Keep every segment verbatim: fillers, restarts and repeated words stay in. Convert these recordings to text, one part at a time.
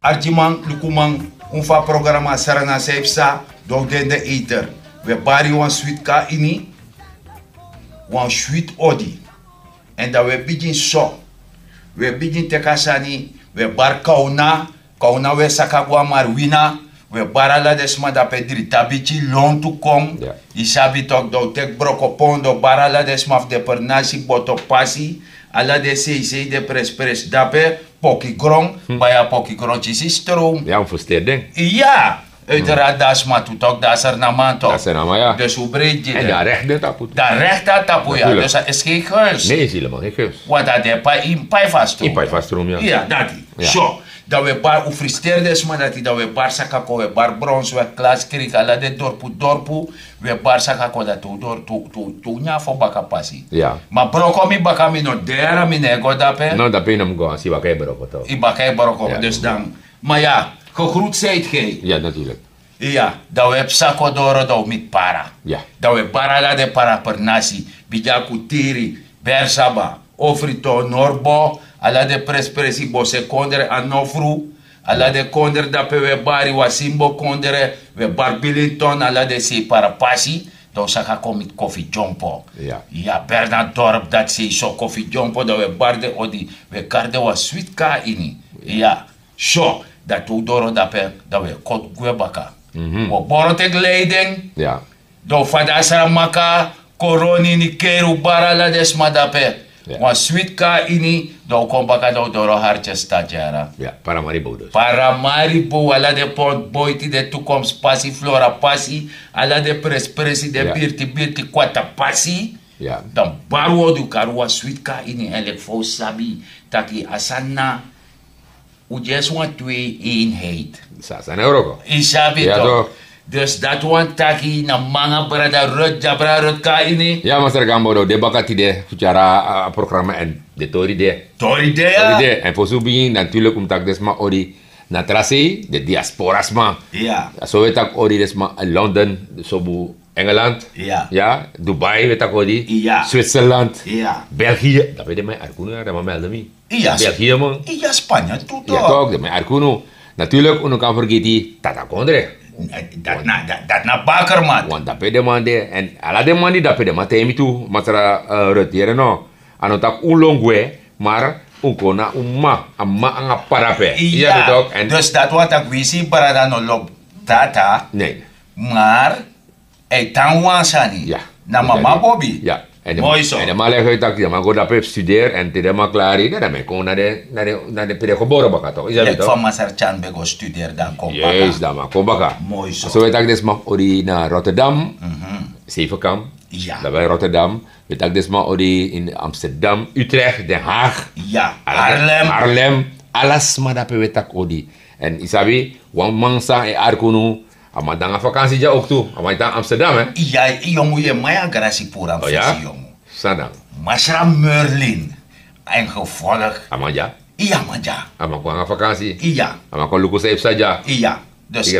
Arkiman, lukuman, un fu a programa Srana san yu psa, don den de eter. Wi e bari wan switi kon na ini, wan switi odi. Èn dan wi e bigin so. Wi e bigin teki a sani, wi e bari kawna, kawna wi e saka go na Marwina, wi e bari ala den sma dape, Dritabiki, lontu kon. Yu sabi toki, dan wi teki brokopondo, bari ala den sma fu den pernasi, Botopasi, ala den seisei, den prespresi dape, Pokigron, bai a Pokigron kisi stroom. Ya, un frusteri den. Ya, uiteraard dan a sma tu toki, dan a Sranaman toki. Dan a Sranaman, ya. Dus un breiti gi den. Èn dan a rekti den tapu tu. Dan a rekti a tapu, ya. Natuurlijk. Dus a is geen gunst. Nee, is helemaal geen gunst. Want a de pai, yu pai fu a stroom. Yu pai fu a stroom, ya. Ya, dati. Ya. So, dan wi e bari, un frusteri den sma dati, dan wi e bari saka kon, wi e bari Brownsweg, Klaskriek, ala den dorpu, dorpu, wi e bari saka kon, dan tu dor-, tu, tu, tu nyan fu baka pasi. Ya. Ma broko mi baka, mi no de yara, mi no e go dape. No, dape yu no mu go, a si baka e broko tu. Yu baka e broko, ya, dus dan. Ma ya, gegroet zijt gij. Ya, natuurlijk. Ya, dan wi e psa kon doro, dan wi miti Para. Ya. Dan wi e bari ala den Para pernasi, bigi a Kutiri, Bersaba, Ofriton, Norbo, ala den prespresi, Bosekondre, Anofru, ala den kondre dape wi e bari, Wasimbo kondre, wi e bari Bilinton, ala den sei Para pasi, dan wi saka kon miti Kofi Dyompo. Ya. Ya, Bernadorp, dati sei so, Kofi Dyompo, dan wi e bari den odi, wi e kari den wan switi kon na ini. Ya. So, dan te wi doro dape, dan wi e koti gwe baka. Mhm. Wi o boro teki leiding. Ya. Dan wi fadasra maka, koroni, ini keri, wi bari ala den sma dape. Ya. Wan switi kon na ini, dan wi kon baka, dan wi doro Hartje Stad, yara. Ya, Paramaribo dus. Paramaribo, ala den pont boiti, den Toekomst pasi, Flora pasi, ala den prespresi, den, ya, birti birti, Kwata pasi. Ya. Dan bari wi o du, kari wan switi kon na ini, èn leki fa wi sabi taki a sani na un just wan twee eenheid. Sa, sa na wroko. Yu sabi, ya, toch? Toch. Dus dati wani taki na manga brada Rut, dya brada Rut kon na ini. Ya, Masra Gambo, dan wi de baka tide fu tyari a, a programa èn den tori de. Tori de, ya. Tori de. Èn fosi wi bigin, dan natuurlijk un mu taki den sma odi na tra sei, den diaspora sma. Ya. So wi e taki odi den sma na London, so bun Engeland. Ya. Ya, Dubai, wi e taki odi. Ya. Switzerland. Ya. België. Dape den man e arki unu, ya, den man melde mi. Iya, België, man. Iya, Spanje tu, ya, toch? Toch, den man e arki unu. Natuurlijk, unu no kan fergiti Tata Kondre. Eh, dati na, dati, dati na bakermat. Want dape den man de, èn ala den man di dape, den man taigi mi tu, Masra, eh, Rut, yere no. A no taki un lon gwe, maar un kon na un mama, a mama nanga p'pa dape. Iya, toch? Èn dus dati wani taki wi si brada no lobi Tata. Nee. Maar a e tan wan sani. Ya. Na mama bobi. Ya. Èn den man, moi so. Èn den man leki taki den man go dape fu studeri, èn te den man klari, dan den man e kon na den, na den, na den pe den gebore baka, toch? Yu sabi, toch? Leki fa Masra Tyan ben go studeri, dan kon baka. Yes, dan man kon baka. Moi so. So wi e taki den sma fu odi na Rotterdam, mhm, Zevenkamp. Ya. Dape Rotterdam. Wi e taki den sma fu odi in Amsterdam, Utrecht, Den Haag. Ya. Ala, Haarlem. Haarlem. Ala sma dape wi e taki odi. Èn yu sabi, wan man san e arki unu, a man de nanga vakansi dya ook tu. A man e tan Amsterdam, hè? Iya, yongu, yu e mai a grasi puru a fesi, yongu. San dan? Masra Merlin, en gevolg. A man dya? Iya, a man dya. A man kon nanga vakansi? Iya. A man kon luku san yu psa dya? Iya. Dus,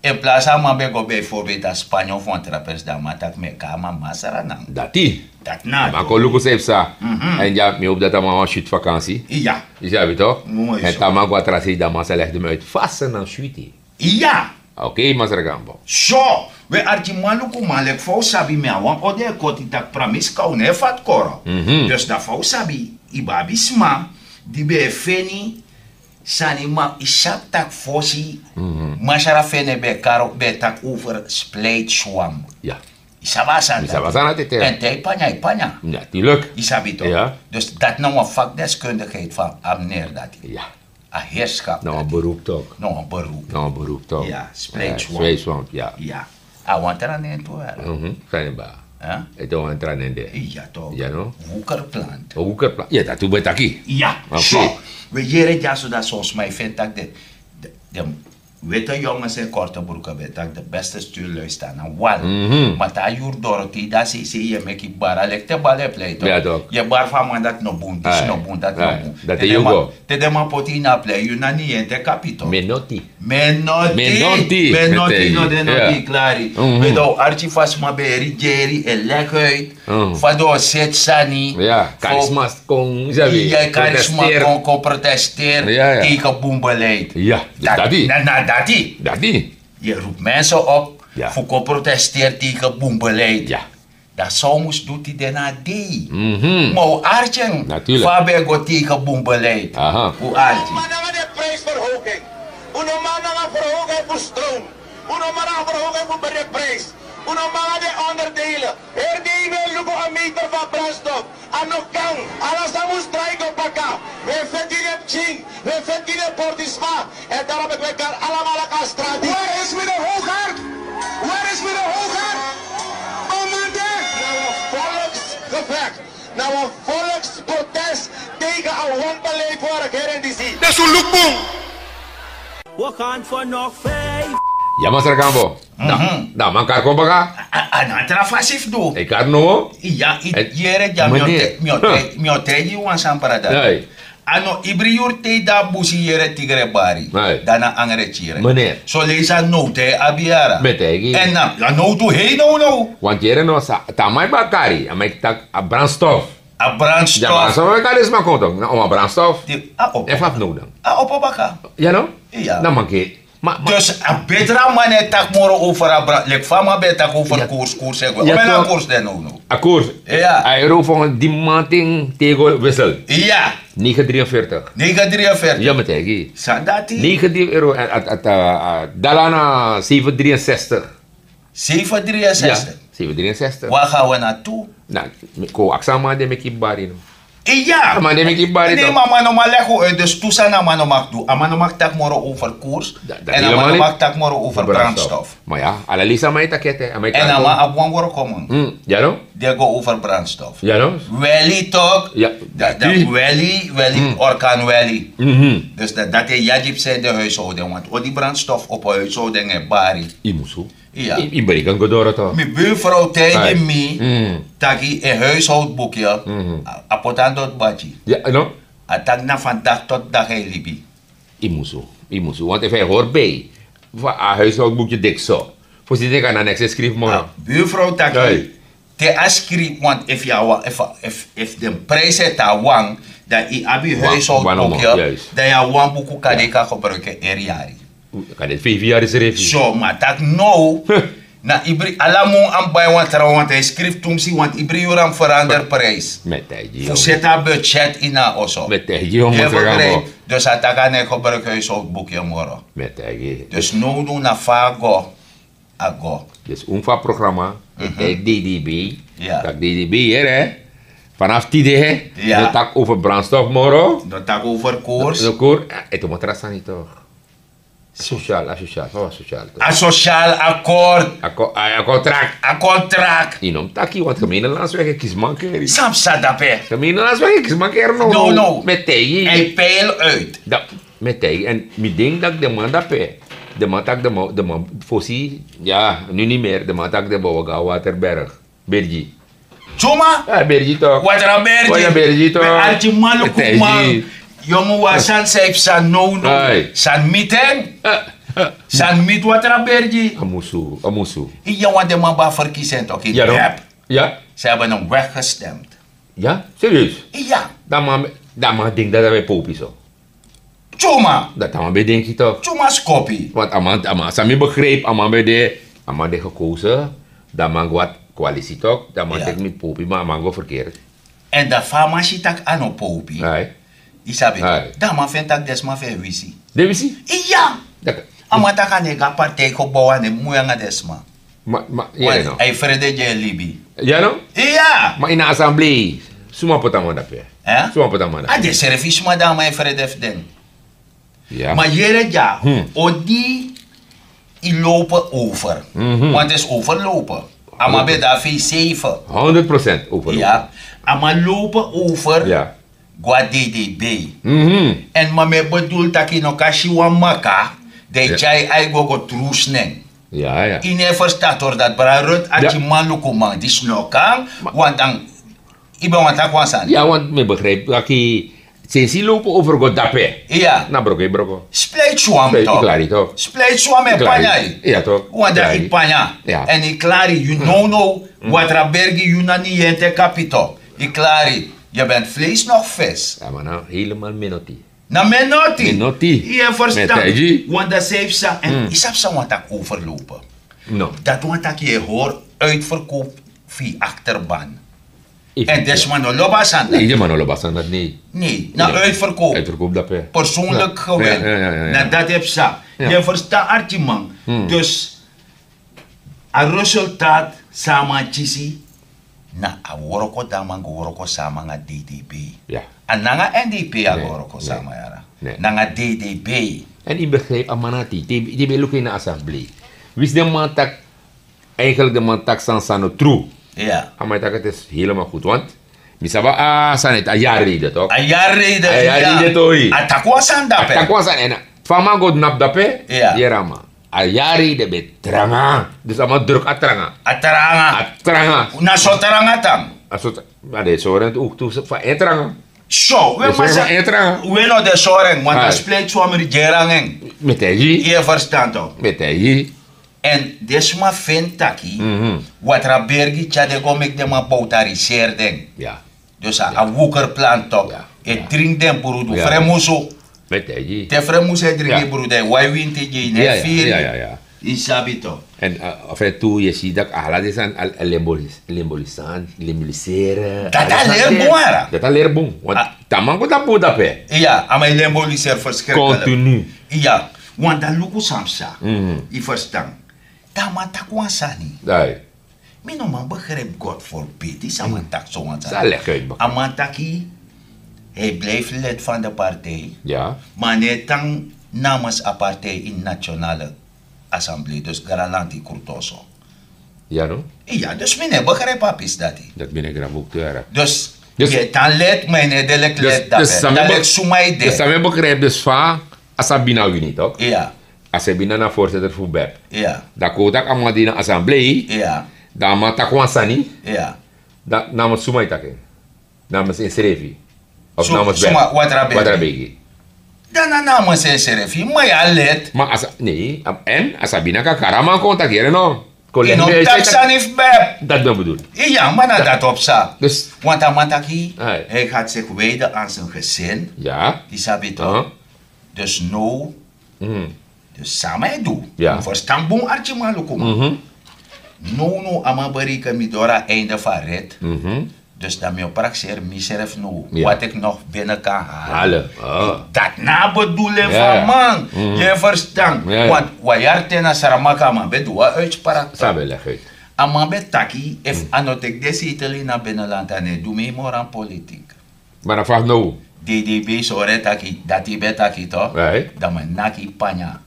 in plaats a man ben go bijvoorbeeld na Spanje of wan tra presi, dan a man taki mi e kon a man Masra nan. Dati. Dati na. A man kon luku san yu psa. Mhm. Èn dya, mi hopi dati a man wani switi vakansi. Iya. Yu sabi, toch? Moi so. Èn te a man go na tra sei, dan Masra legi mi uit fa a sani switi. Iya. Oké, Masra Gambo. So, wi e arki man, luku man, leki fa un sabi, mi a wan odi e koti taki pramisi kan un no e fati koro. Mhm. Dus dan fa un sabi, yu ben abi sma di ben e feni sani, ma yu sabi taki fosi, mhm, Masra Fene ben e kari, ben e taki over splijtswam. Ya. Yu sabi a sani. Mi sabi a sani dati. Èn te yu panya, yu panya. Natuurlijk. Yu sabi toch? Ya. Dus dati na wan vakdeskundigheid fu a meneer dati. Ya. A heerschap. Na wan beroep toch? Na wan beroep. Na wan beroep toch? Ya, splijtswam. Splijtswam, ya. Ya. A wan tra nen tu, hè? Mhm, san nen ba. Hè? Ete wan tra nen de. Ya toch? Ya no? Woekerplant. Woekerplant. Ya, dati un ben e taki. Ya. Oké. So, wi e yere dyaso dati son sma e feni taki de, de, de witte jongens in korte broeken ben e taki de beste stuurlui staan aan wal. Mhm. Ma te a yuru doro, te yu de na sei, sei yu e meki bara, leki te bal e plei toch? Ya toch. Yu e bari fu a man dati no bun, disi no bun, dati no bun. Dati yu go. Te den man poti yu na plei, yu na ni yu e teki a pito. Menoti. Menoti. Menoti. Menoti no de noti, yu klari. Mhm. We dan un arki fa sma ben e rigeri, e leg uit. Fa den o seti sani. Karisma kon, sabi, ya, karisma protesteri. Kon protesteri tegen bun beleid. Ya, dati. Na dati. Dati. Yu e rupu mensen op fu kon protesteri tegen bun beleid. Dan san un mus du tide na a dei. Ma un arki en fa a ben e go tegen bun beleid. Un arki. Un no man nanga den prijsverhoging. Un no man nanga verhoging fu stroom. Un no man nanga verhoging fu brede prijs. Un no man nanga den onderdelen. Heri dei ben luku a meter fu a brandstof. A no kan. Ala sani mus drai go baka. We feti den pikin. We feti den portisma. En daarom ben we kan alamala kan strati. Waar is meneer Hoogaard? Waar is meneer Hoogaard? Omante. Na wan volksgevecht, na wan volksprotest tegen a wanbeleid fu a regering disi. Dus un luku bun. We gaan voor nog vijf. Ya, Masra Gambo. Dan a man kari kon baka. A no a tra fasi fu du. A e kari nomo. Ya, yere dya, mi o taigi yu wan sani, brada. A no ibri yuru te yu de na busi, yere tigre bari. Dan na angre kiri. Soleisi a nowtu e abi yara. Èn na a nowtu hei nownow. Want yere no sa, te a man e baka kari, a man e taki a brandstof. A brandstof. A brandstof e kari den sma kon tok. Na oma brandstof. Efu a abi nowtu dan. A opo baka. Ya no? Na man ke. Dus a betre a man e taki moro over a brand, leki fa a man ben e taki over koers, koers e go. Omeni a koers de nownow? A koers. Ya. A euro fu wan dimanting te go wissel. Ya. Negen drieënveertig. Negen drieënveertig. Ya, mi e taigi yu. San dati? Negen euro, a, a, a, a, dala na zeven drieënzestig. Zeven drieënzestig. Zeven drieënzestig. Waar gaan we naartoe? Na, mi kon aksi a man di e meki bari no. Ya. A man di e meki bari no. Ma a man no man legi un uit, dus tu sani a man no mag du. A man no mag taki moro over koers. Èn a man no mag taki moro over brandstof. Ma ya, ala leisi a man e taki ete. Èn a man abi wan wroko man. Ya no? Di e go over brandstof. Ya no? Weli tok. Ya. Dati weli, weli, orkan weli. Dus dati e yagi psa den huishouden, want odi brandstof op huishouden e bari. Yu musu. Ya. Yu, yu breken go doro toch. Mi buurvrouw taigi mi taki en huishoudboekje, a, a poti a doti bati. Ya, no? A taki na van dag tot dag a e libi. Yu musu, yu musu. Want efu a e hori bij, fa a huishoudboekje deki so. Fosi den kan na neks e skrifi moro. A buurvrouw taki, te a skrifi, want efu yu a wan, efu, efu, efu den prijs e tan wan, dan yu abi huishoudboekje, dan yu a wan buku kan den kan gebruiki eri yari. Kan den feifi yari srefi. So, ma taki now, na ibri, ala mun a mus bai wan trawan, want a e skrifi tumsi, want ibri yuru a mus verander prijs. Mi e taigi yu. Fu seti a budget ini a oso. Mi e taigi yu, mi e taigi yu. Dus a taki a no e gebruiki huishoudboekje moro. Mi e taigi yu. Dus now, now na fa a go, a go. Dus un fu a programma e taigi D D B, taki D D B, yere, vanaf tide, no taki over brandstof moro. No taki over koers. No koers, e, e tu matra sani toch. Sociaal, a sociaal, fa wan sociaal toch? A sociaal akkoord. A ko-, a, a contract. A contract. Yu no mus taki, want gemene landsweg e kisi mankeri. San psa dape? Gemene landsweg e kisi mankeri, no, no, no. Mi e taigi yu. Hij peil uit. Da, mi e taigi yu, èn mi denki tak' den man dape, den man taki den man, den man fosi, ya, nu niet meer, den man taki den man o go na Waterberg. Bergi. Tuma? A Bergi toch. Watra Bergi. Watra Bergi toch. Arki man, luku man. Yongu, wan sani san yu psa nownow. San miti en. San miti Watra Bergi. A musu, a musu. Iya, want den man ben abi verkiezing toch, in Dep. Ya. Ze hebben hem weggestemd. Ya, serieus? Ya. Dan man, dan man denki dati a ben popi so. Tuma. Dati a man ben denki toch. Tuma skopi. Want a man, a man, san mi begrijp, a man ben de, a man de gekozen. Dan man go na coalitie toch. Dan man teki mi popi, ma a man go verkeerd. Èn dan fa a man si tak' a no popi. Ai. Yu sabi. Ai. Dan a man feni tak' den sma fu en wisi. Den wisi? Iya. A man taki a no e go na partijgebouw, a no e mui nanga den sma. Ma, ma, yere no. A e frede gi en libi. Ya no? Iya. Ma ini a assemblee, suma poti a man dape? Eh? Suma poti a man dape? A densrefi sma di a man e frede fu den. Ya. Ma yere dya, odi yu lopen over. Want het is overlopen. A man ben de na V zeven. Honderd procent overlopen. Ya. A man lopen over. Ya. Go na D D B. Èn ma mi e bedoel tak' yu no kan si wan maka, dan yu tyari yu ai go go trusu nen. Ya, ya. Yu no e ferstan tori dati, bra Ruth, arki man, luku man, disi no kan, want dan yu ben wani taki wan sani. Ya, want mi e begrijp tak' yu Sensi lowpu over go dape. Na broko e broko. Splijtswam tok. Splijtswam e panya. Wanda i panya. Èn i klari yu now now. Watra bergi yu na ni yente kapito. I klari. Yu bent vlees nog vis. Na meno ti. Na meno ti. Yu e ferstan? Wanda sei psa èn i sabi san wan taki overlopen. Dati wan taki yu e hori uitverkoop fu yu akterban. Èn den sma no lobi a sani dati. Nei na uitverkoop. Persoonlik gewin. Na dati e psa. Yu e ferstan arkiman? Dus a resultaat san a man kisi na a wroko di a man go wroko san a man a ddb. A nanga ndp a go wroko san a man yara. Nanga ddb. Èn yu begrijpi a man na ti te yu ben luku ini a assemblee, winsi den man taki, eigenlik den man taki san san no tru. A man e taki ti is helemaal goed want mi sabi a sani eti a yari reide tok. A yari reide tori. A taki wan sani dape. Taki wan sani èn fa a man go dnapu dape. Yere a man a yari reide ben tranga. Dus a man druk a tranga. A tranga. A tranga. Na so tranga tan. A so tranga. Ma den sori en tu fa en tranga. So we masa. We no de sori en want a splijtswam rigeri nanga en. Mi e taigi yu. Yu e ferstan tok? Mi e taigi yu. Èn den sma feni taki watra bergi tyari den go meki den man bowtariseri den. Dus a wukerplan tok. E dringi den brudu fremusu. Te fremusu e dringi brudu e wai winti gi yu ne firi. Yu sabi tok? Èn a feti tu yu e si daki ala den sani a lemboliseri. Dati a leri bun ara. Dati a leri bun. Te a man go dati bun dape. Iya a man e lemboliseri ferskrikliki. Kontinu. Iya. Wanta luku san psa. Yu ferstan? Dan a man taki wan sani. Mi no man begrijpi god forbidi san man taki so wan sani. A man taki hij blijfi lid fan de partij. Ma a no e tan namens a partij ini nationale assemblee dus granlanti krutoso. Iya dus mi no e begrijpi a pisi dati. Dus yu e tan lid ma yu no e de leki lid dape dan leki suma yu de. San mi e begrijpi dus fa a sabina wini tok. A sabina na voorzitter fu bep. Dan kon un taki a man de ini a assemblee. Dan a man taki wan sani. Dan namens suma yu taki en? Namens ensrefi? Of namens bep? Watra begi. Dan na namens ensrefi ma yu a lid. Ma a sa nei èn a sabina kan kari a man kon taki yere no. Kon leki mi e taki sani fu bep. Dati ben bedul. Iya ma na dati o psa. Want a man taki hij had seki weide an sen gesin. Yu sabi tok? Dus now dus san a man e du? Mi ferstan bun arkiman luku man. Now now a man bereken mi doro a einde fu a rit. Dus dan mi o prakseri misrefi now wat iki nog bini kan hali. Dati na a bedoeling fu a man. Yu e ferstan? Want wan yari te na sramaki a man ben du wan uitsprak. A man ben taki efu a no teki den seitel ini a binnenland a no e du mei moro an politik. Ma na fa now? Dede ben sori en taki dati ben taki tok. Dan mi naki panya.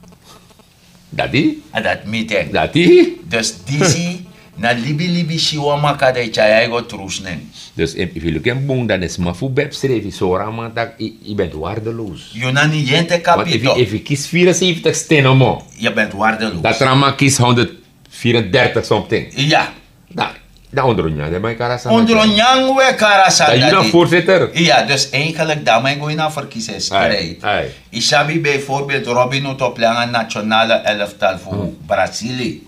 Dati a dati miti en. Dati. Dus disi na libilibi si wan maka dan yu tyari yu go trus nen. Dus efu yu luku en bun dan den sma fu bep srefi sori a man taki yu ben wardeloos. Yu na ni yente kapi tok. Efu yu kisi vierenseventig sten nomo yu ben wardeloos. Dan tra man kisi honderd vierendertig something. Iya. Dan ondronyan den man e kari a sani. Ondronyan we kari a sani dati. Yu na voorzitter. Iya dus eigenlik dan man e go ini a verkisingsstrijd. Yu sabi bijvoorbeeld robin no toplanga nationale elftal fu brasili.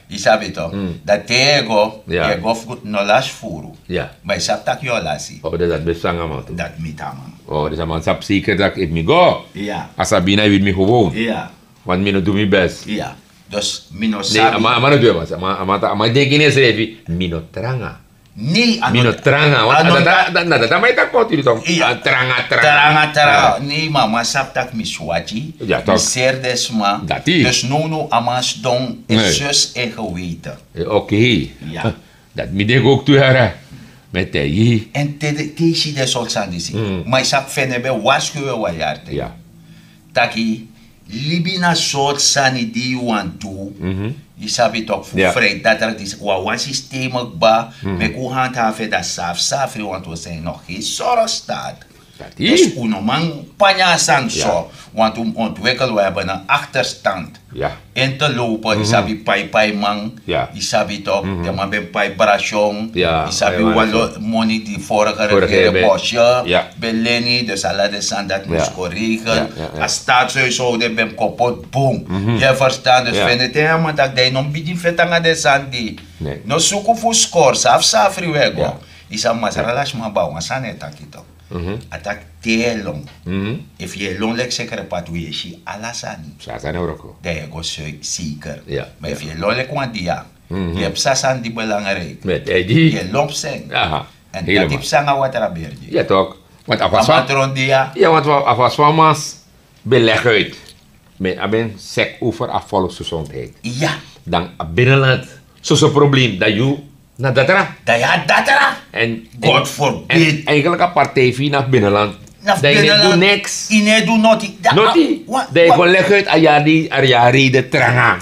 Yu sabi tok? Dan te yu e go yu e go fu no lasi furu. Ma yu sabi tak' yu o lasi. Dati miti a man. Dus a man sabi seker tak' efu mi go a sabina e wini mi gewoon. Want mi no du mi best. Dus mi no sabi. A man no du en man a man denki ini ensrefi mi no tranga. Nei a no tranga. Na dati a man e taki koti yu tok. Tranga tranga. Nei ma a man sabi tak' mi swati mi seri den sma. Dus now now a man sidon en sus en geweten. Okei. Dati mi denki ouk tu yara. Mi e taigi yu. Èn te yu si den sortu sani disi ma yu sabi fende ben warskow en wan yari ten taki libi na sortu sani di yu wani du. Yu sabi tok fu frei datra disi wawan sisteme kba. Meki un handhafi en dan safsafri want un sani no gen sorgstaat. Dus un no man panya a sani so. Want un ontwikkel, we hebben een achterstand. In te lopen, yu sabi, pai pai man. Yu sabi toch, den man ben pai brashon. Yu sabi, wan lo moni di vorige regering bosje ben leni, dus ala den sani dat mus kon regel. A staatshuishouden ben kon pot boom. Yu e verstan? Dus fende te yu man taki dan yu no bigin feti nanga den sani di no suku fu skor safsafri wego. Yu sabi, masra lasi man, ba wan sani e taki toch. A taki te yu e lon, efu yu e lon leki sekere pati, wi e si ala sani. Dan yu e go seker. Ma efu yu e lon leki wan dia, yu e psa sani di belangrijk. Yu e lon psa en. Èn dati psa nanga watra bergi. Ya tok. Want a fasi wan man tron dia. Ya want a fasi wan man ben leg uit. Me a ben sek over a volksgezondheid. Ya. Dan a binnenland, soso probleem dan yu na datra. Dan yu a datra. En god forbid. Eigenlijk a partij fu yu na binnenland. Dan yu no e du niks. Yu no e du noti. Noti. Dan yu go leg uit a yari a yari de tranga.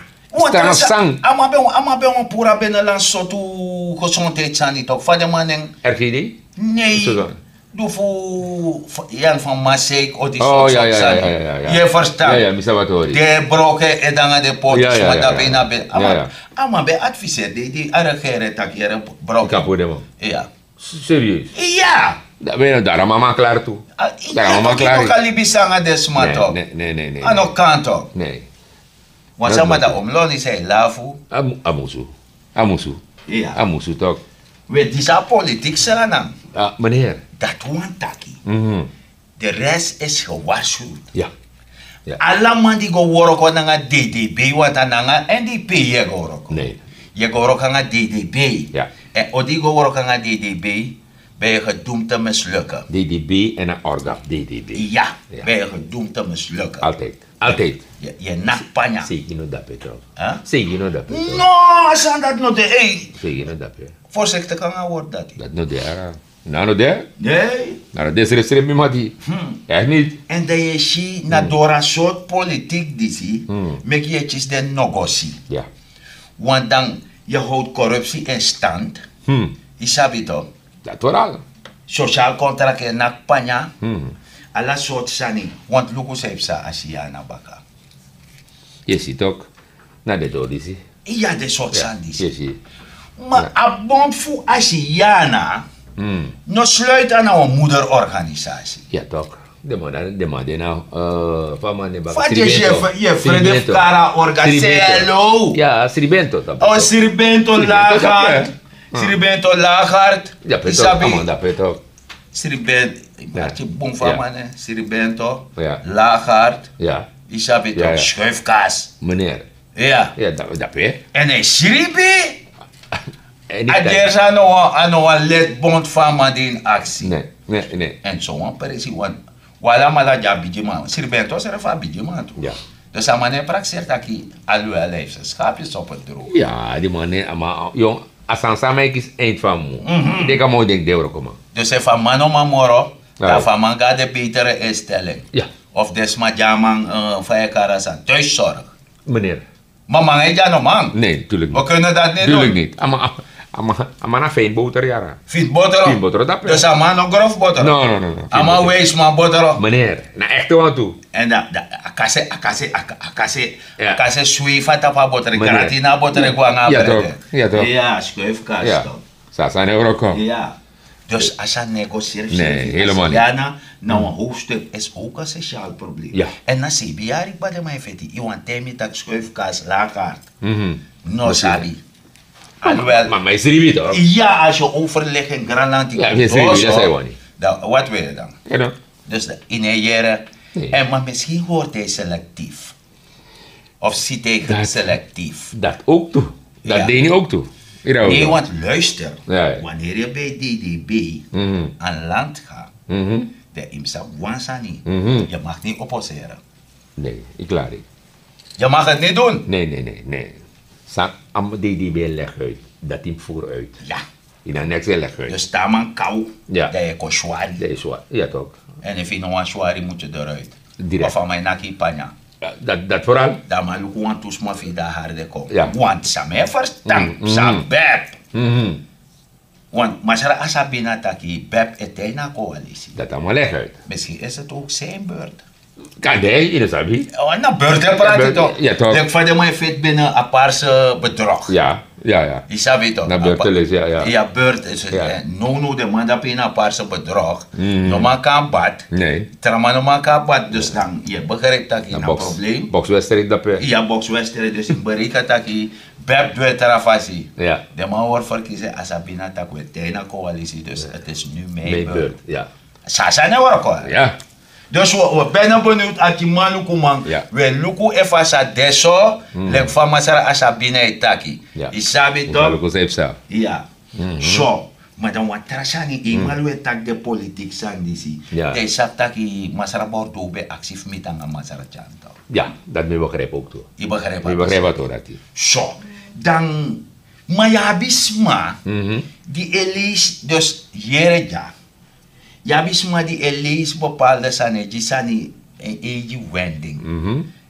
Tranga sang. A man ben wan pura binnenland sotu gezondheid sani toch fa de man en. R G D. Nee. Du fu fu- yan van masik o di sort sort sani. Yu e verstan? Mi sabi a tori. Den e broko en ede nanga den poti sma dape ini a ben. A man ben adviseer den di a regering taki yere broko. Kapu den man. Ya. Serieus. Ya. Dara mama klari tu. Dara mama klari. Kan libi sanga den sma tok. A no kan tok. Wan sama dan omloni san e lafu. A musu. A musu. A musu tok. We disi a politiki sranan. Meneer. Dati wani taki. De rest is gewaarschuwd. Ala man di go woroko nanga ddb, want a nanga ndp yu e go woroko. Yu e go woroko nanga ddb. Èn o di yu go woroko nanga ddb, ben yu gedoemd te mislukken. Ddb en a orga fu ddb. Ya. Ben yu gedoemd te mislukken. Altijd. Altijd. Yu e naki panya. Seiki no dape tok. Seiki no dape tok. No, a sani dati no de. Seiki no dape. Voorzichtig nanga a word dati. Dati no de. Na no de. Na no de srefsrefi mi mati. Èn dan yu e si na doro a sortu politiki disi meki yu e kisi den nogosi. Want dan yu howdu korupsi in stand. Yu sabi tok. Dati foral. Sosial kontrak e naki panya. Ala sortu sani. Want luku san yu psa asiana baka. Yu e si tok. Na den dori disi. Ya, den sortu sani disi. Ma a bond fu asiana no sluit ana wan moederorganisatie. Ya tok. Den man de na fa man de baka. Yu e frede fu kari a orga selo. Ya sribento. O sribento lagart. Sribento lagart. Yu sabi. Sribento. Arti bun fu a man ne sribento. Lagart. Yu sabi tok. Schuifkas. Meneer. Ya. Dape. Èn a e sribi. A gersi a no wan ledbond fu a man de ini aksi. Èn so wan presi wan. Wan alamala di a bigiman sribento srefi a bigiman tu. Dus a man no e prakseri taki alwel a lijfse skapi so pedro. Ya di man ne a man. A sani san mi e kisi eind fu a mun. Denki a man o denki den wrokoman. Dus efu a man no man moro, dan fu a man go na den betere instelling. Of den sma di a man fa yu e kari a sani thuiszorg. Meneer. Ma man e gi a no man. Nee, natuurlijk niet. We kunnen dat niet doen. Natuurlijk niet. A man na fijn boter yara. Fini boter. Fini boter dape. Dus a man no grof boter. No no no no. A man wijsman boter. Meneer, na echte wan tu. Èn dan a kase a kase a kase a kase swifa tapu a boter. Grati na a boter e go nanga a brede. Ya tok. Ya schuifkas tok. Sasa ne wroko. Ya. Dus a sani no e go srefi srefi. Asiana na wan hoofdstuk is ook een sociaal probleem. Èn na sebi yari kba den man e feti yu wani taigi mi taki schuifkas lagart. No sabi. Alwel. Ma mi e sribi tok. Ya, a si overleg in granlanti. Ya mi e sribi. Dan wat wil yu dan? Dus yu no e yere. Èn ma misschien hoort hij selectief. Of sitijgeri selectief. Dat ook tu. Dat deed nu ook tu. Nee want luister. Wanneer yu bij ddb aan land ga, dan yu mus sabi wan sani. Yu mag niet opposeren. Nee, ik klaar. Yu mag het niet doen. Nee nee nee nee. San ddb leg uit, dat yu mus voer uit. Ya. Yu na neks e leg uit. Dus te a man kaw, dan yu e kon swari. Dan yu swari. Ya tok. Èn efu yu no wani swari mus yu eruit. Of a man e naki yu panya. Dat dat foral. Dan a man luku wantu sma fu yu dan hari de kon. Want san mi e ferstan san beb. Want masra Asabina taki bep e tei na koalisi. Dat allemaal leg uit. Misschien is het ook zijn beurt. Kan de, yu no sabi. Na beurt e prati tok. Leki fa den man e feti bini a parse bedrog. Ya, ya, ya. Yu sabi tok. Na beurt e lesi, ya, ya. Ya beurt is het. No no, den man dape ini a parse bedrog. No man kan bat. Tra man no man kan bat. Dus dan yu e begrijp taki na problem. Bokswedstrijd dape. Ya, bokswedstrijd. Dus yu bereika taki bep dwe tra fasi. Den man word verkieze Asabina taki we tei na koalisi. Dus het is nu mijn beurt. Sasa ne word kon. Dus we ben benieuwd ati man luku man. We luku efu a sa de so. Leki fa masra Asabina e taki. Yu sabi tok. Ya. So, ma dan wan tra sani, eenmaal we taki den politiek sani disi, dan yu sabi taki masra Bordo ben aksi fu miti nanga masra Tyan tok. Ya, dat mi begrijp ook tu. Yu begrijp a tori dati. So, dan, ma yu abi sma di e leisi, dus yere dya. Yu abi sma di e leisi bepaalde sani, e gi sani en eigi wending.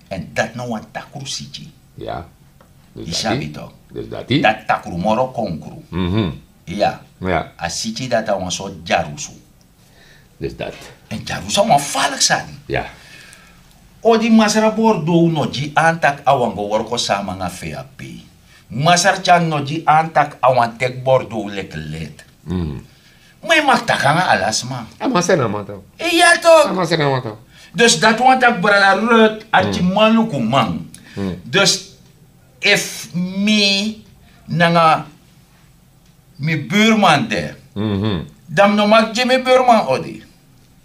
En dat na wan takru siki. Ya. Yu sabi tok. Dus dati. Dati takru moro konkru. Ya. A siki dati a wan sortu dyarusu. Dus dati. En dyarusu a wan faliki sani. Ya. Odi, masra Bordo no gi an taki a wani go worko sama nanga V H P. Masra Tyan no gi an taki a wani teki Bordo leki leti. Ma yu mag taki nanga ala sma. A man seni a man tok. Ya tok. A man seni a man tok. Dus dati wani taki brada Ruth, arki man luku man. Dus efu mi nanga mi buurman de, dan mi no mag gi mi buurman odi.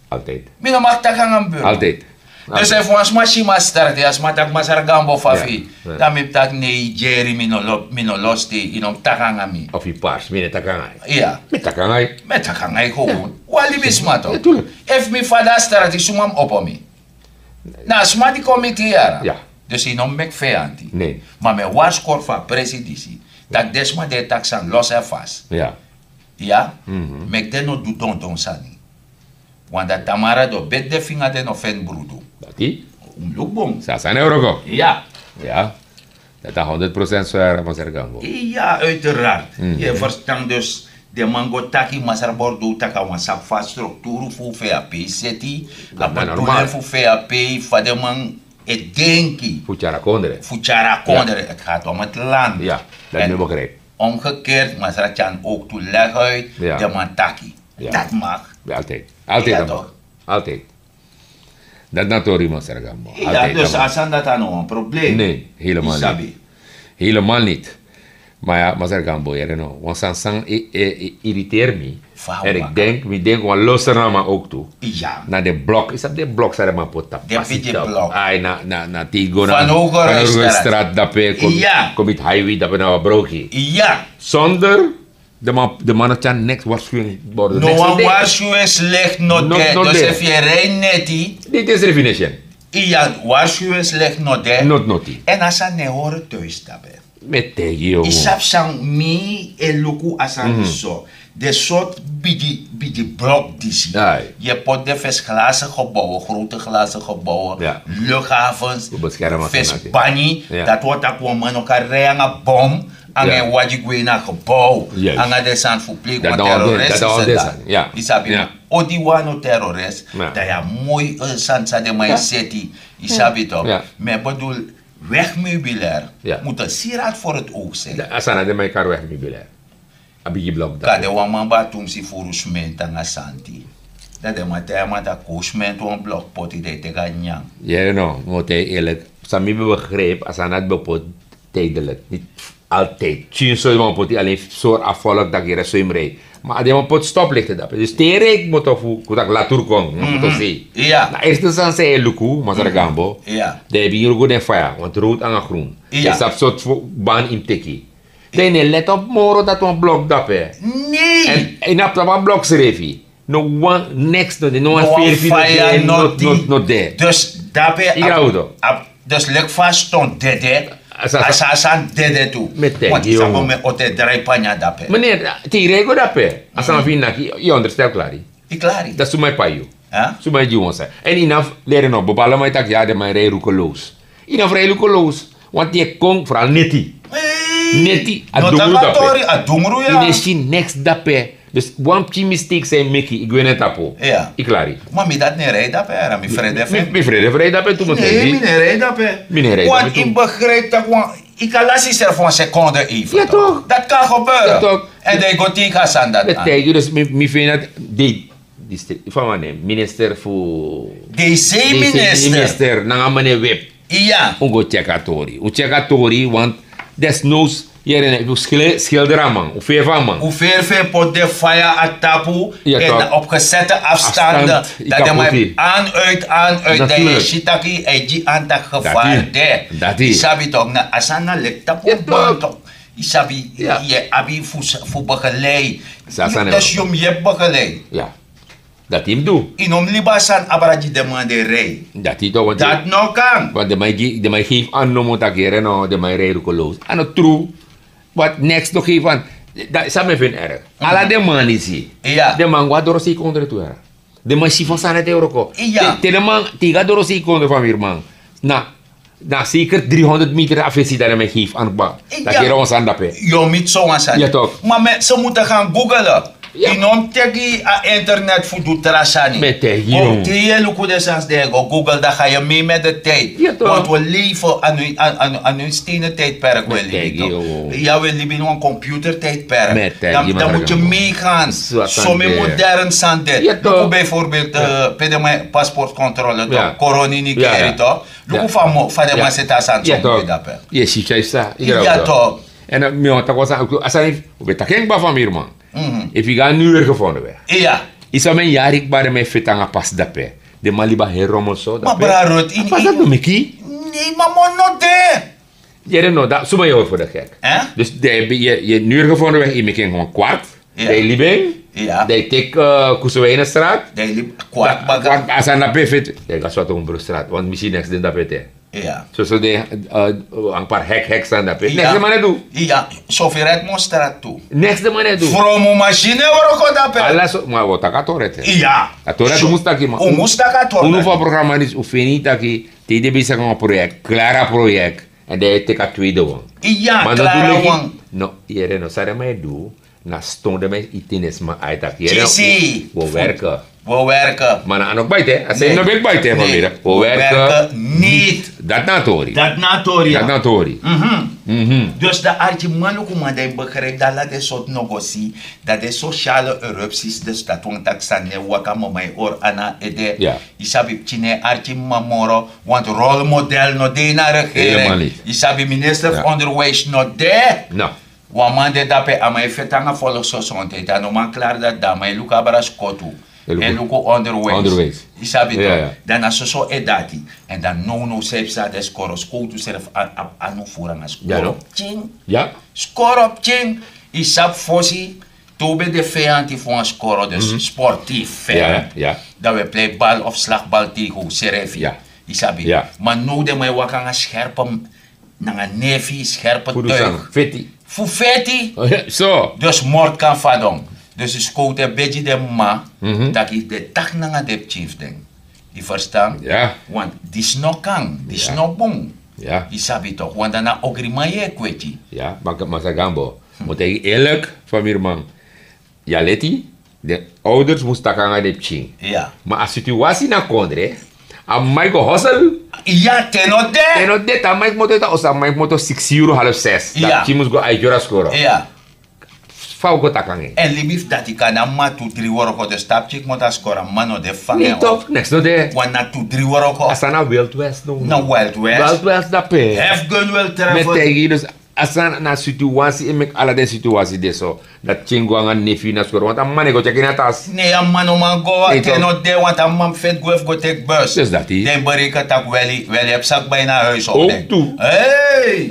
Altijd. Mi no mag taki nanga mi buurman. Altijd. Dus efu wan sma si mi a strati, a sma taki masra Gambo fafi, dan mi taki nei, Jerry, mi no lobi, mi no lobi yu, yu no mus taki nanga mi. Of yu pars, mi no e taki nanga yu. Ya. Mi e taki nanga yu. Mi e taki nanga yu gewoon. Wan libisma tok. Efu mi fadon a strati, suma mus opo mi? Na a sma di kon miti yu yara. Dus yu no mus meki feyanti. Ma mi e warskori fu a presi disi, taki den sma di e taki sani, los en fas. Ya. Meki den no du dondon sani. Want dan tamara den o beti den finga, den no feni brudu. Dati. Un mus luku bun. Sasa ne wroko. Ya. Ya. Dati a honderd procent so, yara masra Gambo. Ya, uiteraard. Yu e ferstan, dus den man go taki masra Bordo taki a wan sabi fa a strukturu fu V H P seti. A bedoeling fu V H P, fa den man e denki fu tyari a kondre. Fu tyari a kondre. Het gaat om het land. Ya, dat mi begrijp. Omgekeerd, masra Tyan ook tu leg uit, den man taki. Dati mag. Altijd. Altijd. Dati na tori, masra Gambo. Ya, dus a sani dati a no wan probleem. Nee, helemaal niet. Helemaal niet. Ma ya, masra Gambo, yere no, wan sani san e, e, e irriteer mi. En ik denk, mi denk wan luister na man ook tu. Na den blok, yu sabi den blok san den man poti tapu pasi tapu. Ai, na, na, na te yu go na Van Hogerstraat dape, kon, kon miti highway dape na wan broki. Zonder den man, den man no tyari niks, waarschuwingsborden, no niks. Wan waarschuwingslicht no de. Dus efu yu e rij neti, dit is refination. Ya, waarschuwingslicht no de. Noti. En a sani no e hori thuis dape. Mi e taigi yu. Yu sabi san mi e luku a sani so. Den sortu bigi, bigi blok disi. Yu e poti den fesi glazen gebouwen, grote glazen gebouwen, luchthavens, fesi banyi. Dati wani taki wan man no kan rij nanga bom, nanga en wagi gwe na gebouw, nanga den sani fu pleeg wan terrorist. Yu sabi, odi wan no terrorist, dan yu abi moi, eh, sani san den man e seti. Yu sabi tok. Mi e bedoel, wegmeubilair moet een sieraad voor het oog zijn. A sani na den man e kari wegmeubilair. A bigi blok dape. Kande wan man ben tumsi furu sment nanga santi. Dan den man taigi a man taki kon sment wan blok poti, dan yu teki a nyanyan. Yere no, mi o taigi yu eerlijk. San mi ben begrijp, a sani dati ben poti tijdelijk. Niet altijd. Sinds so den man poti, alleen sori a volk taki yere so yu mus rij. Ma a den man poti stoplichten dape. Dus te yu rij, moto fu, kon taki latur kon, moto sei. Na eerste sani san yu e luku, masra Gambo. Dan yu bigin luku den faya, want rood nanga groen. Yu sabi sortu fu ban yu mus teki. Dan yu no e let op moro dati wan blok dape. Nee. En yu no abi tapu a blok srefi. No wan niks no de, no wan faya no de. Dus dape, dus leki fa a ston dede, a sani dede tu. Want yu sabi mi o te drai panya dape. Meneer, te yu rij go dape, a sani fu yu naki, yu onderstel klari. Yu klari. Dan suma e pai yu? Suma e gi wan sani? En yu no abi, lere no, bepaalde man e taki ya, den man e rij roekeloos. Yu no fu rij roekeloos. Want yu e kon, vooral neti. Neti a dungru dape. A dungru ya. Yu no e si neks dape. Dus wan pikin mistake san yu meki, yu gwe na tapu. Yu klari. Ma mi dati no e rei dape, yara, mi frede fu en. Mi frede fu rei dape tu. Mi no e rei dape. Mi no e rei dape tu. Want yu begrijp tak' wan, yu kan lasi srefi wan sekonde even. Dati kan gebeuren. En dan yu go teki a sani dati. Dus mi feni dati. Dei distrik, fa man nen, minister fu DC, minister nanga mene wip. Iya. Un go tyeki a tori, un tyeki a tori, want desnoods yere na yu skilder a man, un feri fu a man. Un feri fu en poti den faya na tapu. En na op gesette afstand. Dan den man yu an uit an uit dan yu e si taki a e gi an taki gevaar de. Yu sabi tok na a sani na leki tapu wan ban tok. Yu sabi yu e abi fu begelei. Dus yu mus yu abi begelei. Dati yu mus du. Yu no mus libi a sani abra gi den man di e rei. Dati no kan. Want den man e gefi an nomo taki yere no, den man e rei rukeloos. A no tru. Want neks no gefi an. San mi e feni erg, ala den man disi, den man go na dorosei kondre tu yara. Den man si fa sani e wroko. Te den man teki a dorosei kondre famiri man, na na seker dri honderd meter a fesi dan den man e gefi an kba. Taki yere wan sani dape. Yu o miti so wan sani. Ma se mutu gan gugele. Yu no mus teki a internet fu du tra sani. Te yu e luku den sani dan yu e go gugel dan ga yu mei met de tijdi. Want we leven a nu a nu a nu stenen tijdperk we leven. Ya we libi in wan computer tijdperk. Dan mutu yu mei gan. Somi modern sani de luku bijvoorbeeld pe den man e paspoortcontrole tok koroni ni keri tok. Luku fa den man seti a sani so mus de dape. Yu e si tyari san yu grabu. Èn mi wani taki wan sani, a sani fu ben taki en kba famiri man. Efu yu go na nuru gevonden we, yu sabi en yari kba den man e feti nanga pasi dape. Den man libi a heri romel so dape. Ma bra rot ini a pasi dati no meki. Nei, ma mon no de. Yere no dati suma yu hori fu de gek. Dus den yu e nuru gevonden we yu meki en wan kwart. Dan yu libi en. Dan yu teki kusuweine strat. Dan yu libi kwart baka. A sani na pe feti dan yu go swati un bru strat want mi si neks den dape te. Soso den, wan par hek hek sani dape neks den man e du. Sofi redmond strat tu. Neks den man e du. Fromu masini e wroko dape. Ala so ma wi o taki a tori ete. A tori ete un mus taki ma un mus taki a tori. Unu fu a programa disi un feni taki te yu de besi saka wan proyek klara proyek. Èn dan yu e teki a tweede wan. Ma no du leki no. Yere no san den man e du. Na ston den man e iti ne sma ai taki yere. Wi o werke. Wi o werke. Ma na a no kbaite a sei no ben kbaite famiri. Wi o werke niti. Dati na a tori. Dati na a tori. Dus dan arkiman lukuman dan yu begrijp dan ala den sortu no go si dan den sosiale erupsis dus dati wan taki sani no e waka mama e hori ana ede. Yu sabi pikin no e arki mama moro. Want rolmodel no de ini a regering. Yu sabi minister fu onderwijs no de. Wan man de dape a man e feti nanga volksgezondheid a no man klari dati dan a man e luku abra skotu. E luku onderwijs. Yu sabi tok. Dan na soso e dati. Èn dan nownow san yu psa den skoro skowtu srefi abi anu furu nanga skoro pikin. Skoro pikin. Yu sabi fosi te un ben de feyanti fu wan skoro dus sportif feyanti dan un e plei bal of slagbal tegen un srefi. Yu sabi. Ma now den man e waka nanga skerpe nanga nefi skerpe tuig fu feti. Dus mord kan fadon. Dus yu skowtu e begi den mama taki den taki nanga den pikin fu den. Yu ferstan? Want disi no kan disi no bun. Yu sabi tok want dan na ogriman yu e kweti. Masra gambo, mi o taigi yu eerlik, famiri man. Yu a leti. Den ouders mus taki nanga den pikin. Ma a situasi na kondre. A mama e go hosel. Te no de te a mama e kmoto ete a oso a mama e kmoto siksi yuru half ses dan a pikin mus go a e dyori a skoro. Fa un go taki nanga en? Èn libi fu dati kan na mama tu dri wroko dus te a pikin kmoto a skoro a mama no de fu fanga en. Neks no de. Wan na tu dri wroko. A sani na wild west no. Na wild west. Wild west dape. Hefi gun wil travel. Mi e taigi yu dus. A sani na situasi e meki ala den situasi de so. Dati pikin go nanga nefi na skoro want a mama no e go tyeki ini a tasi. Ne a mama no man go a ten no de want a mama mus feti gwe fu go teki bus. Den bereken tak' weli weli e psa kba ini a huis of den.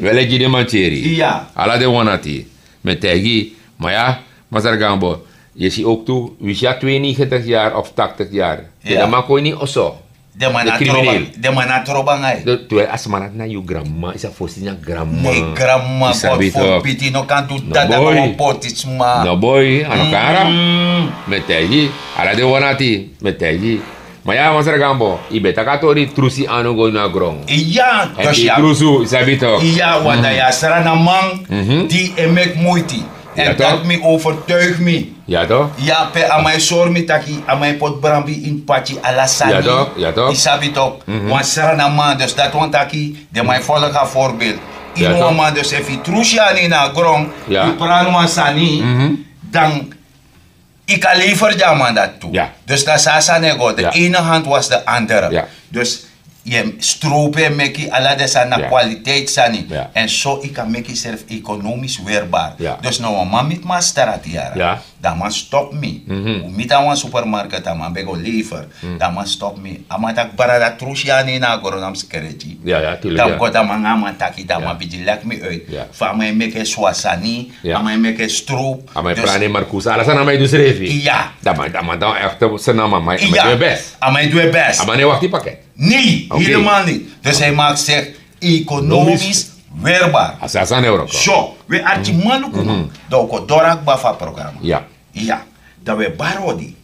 Weli e gi den mantyeri. Ala den wan nati. Mi e taigi yu. Ma ya, masra gambo, yu e si owktu wi si a twenegentig yari of taktig yari. Te den man kon ini oso. Den man na troba. Den man na troba nanga yu. Te a sma nati na yu granmama yu sa fosi na granmama. Ne granmama god fu piti no kan du dada kon wan poti sma. No boi a no kan ara. Mi e taigi yu. Ala den wan nati. Mi e taigi yu. Ma ya, masra Gambo, yu ben taki a tori, trusu yu anu go ini a gron. Ya, dus ya. Trusu, yu sabi tok. Ya, want dan ya sranaman di e meki muiti. En dat mi overtuig mi. Ya tok. Ya, pe a man e sori mi taki a man e poti brambi ini pati ala sani. Ya tok, ya tok. Yu sabi tok. Wan sranaman, dus dat wan taki den man e volg a voorbeeld. Yu no wan man, dus efu yu trusu yu anu ini a gron, yu pran wan sani, dan yu kan lever gi a man dati tu. Dus dan san a sani e go, de ene hand was de andere. Dus yu e stropu, e meki ala den sani na kwaliteit sani. En so yu kan meki yusrefi ekonomisch weerbaar. Dus na wan man miti mi na strati yara, dan a man stop mi. Un miti a wan supermarket, a man ben go lever. Dan a man stop mi. A man taki, brada, trusu yu anu ini a gron, na mi skreti. Dan mi go, dan a man nanga a man taki, dan a man bigin leg mi uit fa a man e meki en swa sani. A man e meki en stropu. A man e prani, markusa, ala sani a man e du srefi. Ya. Dan a man, dan a man, dan a man, dan a man e du en best. A man e du en best. A man no e wakti paket. Nee, helemaal niet. Dus hij maakt zich economisch weerbaar. A so a sani e wroko. So, we arki man luku man. Dan un kon doro na kba fu a programma. Ya. Dan we bari odi.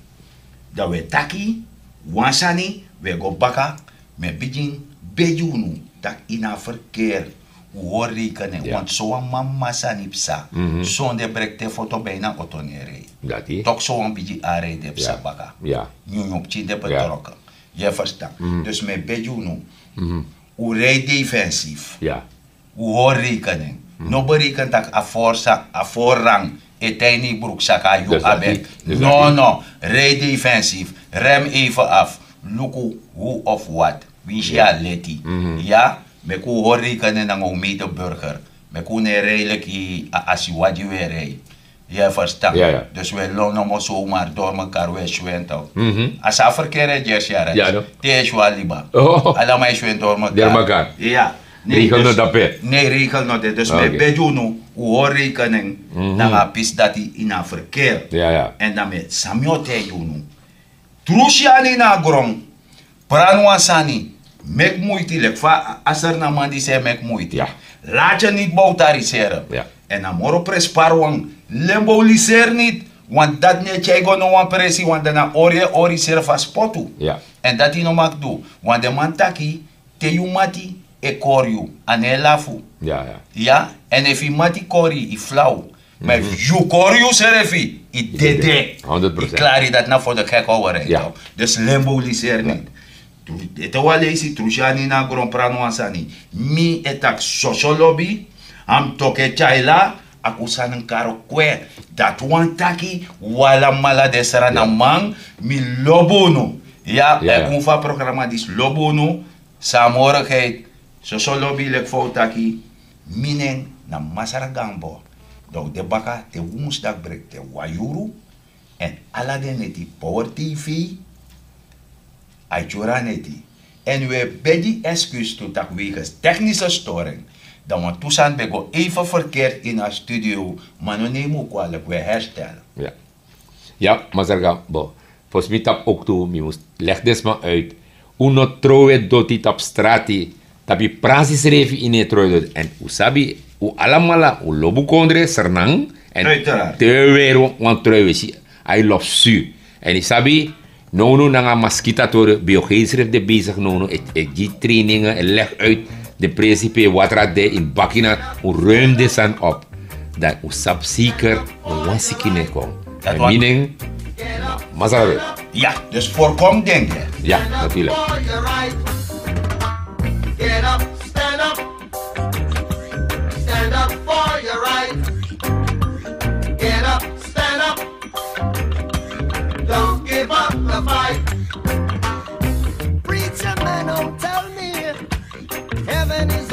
Dan we taki wan sani, we go baka. Mi e bigin begi unu taki yu na verkeer. Un hori rekening, want sowan mama sani psa. Sonde brekte foto bijna oto no e rei. Tok sowan bigi ari de psa baka. Nyunyun pikin de betrokken. Yu e verstan? Dus mi e begi unu, un rei defensief. Un hori rekening. No bereken taki a voorzak, a voorrang e tan ini yu broekzak, a yu abi. No, no. Rei defensief. Rem even af. Luku hoe of wat. Winsi yu a leti. Ya, meki un hori rekening nanga un medeburger. Meki un no e rei leki a asiwadi, un e rei. Yu e verstan? Dus un e lon nomo zomaar door mekaar, un e swintel. A san a verkeer e gersi yara. Te yu e si wan liba, ala man e swintel door mekaar. Ya. Regel no de. Nee, regel no de. Dus mi e begi unu, un hori rekening nanga a pisi dati ini a verkeer. En dan mi e, san mi o taigi unu, trusu yu anu ini a gron, pran wan sani, meki muiti, leki fa a sranaman disi e meki muiti. Laat je niet bouwtariseren. En a moro prenspari wan, lemboliseri niet. Want dati no e tyari go no wan prensi, want dan na ori e ori srefi a spotu. En dati yu no mag du. Want den man taki, te yu mati e kori yu, a no e lafu. Ya, en efu yu mati kori yu, yu flau. Ma efu yu kori yusrefi, yu dede. Yu klari, dati na for de gek over. Dus lemboliseri niet. Ete wan leisi, trusu yu anu ini a gron, pran wan sani. Mi e taki soso lobi, a mi toki e tyari la, a kusa nen karo kwe. Dati wani taki, un alamala den sranaman, mi lobi unu. Ya, e bun fu a programma disi, lobi unu. San a morigheid, soso lobi, leki fa un taki, mi nen na Masra Gambo. Dan un de baka te woensdag brekte wan yuru. En ala den neti, Power TV, a e tyari a neti. En un e begi excuus tu taki wegens technische storing, dan wantu sani ben go even verkeerd in a studio, ma no nemi un kwalijk, un e herstel. Ya. Ya, Masra Gambo. Fosi mi tapu ook tu, mi mus leg den sma uit. Un no trowe doti tapu strati, tapu yu prasi srefi yu no e trowe doti. En un sabi, un alamala, un lobi un kondre, Sranan. En te un weri wan trowe, un e si, a e lobi su. En yu sabi, nownow nanga maskita tori, biogeen srefi de bezig nownow, e, e gi trainingen, e leg uit de presi pe watra de ini bakina, un ruim den sani op. Dan un sabi zeker, no wan siki no e kon. Dati wani. Masra. Ya, dus voorkom denken. Ya, natuurlijk. Get up, stand up. Stand up for your right. Get up, stand up. Don't give up the fight. Preacher man, don't tell me heaven is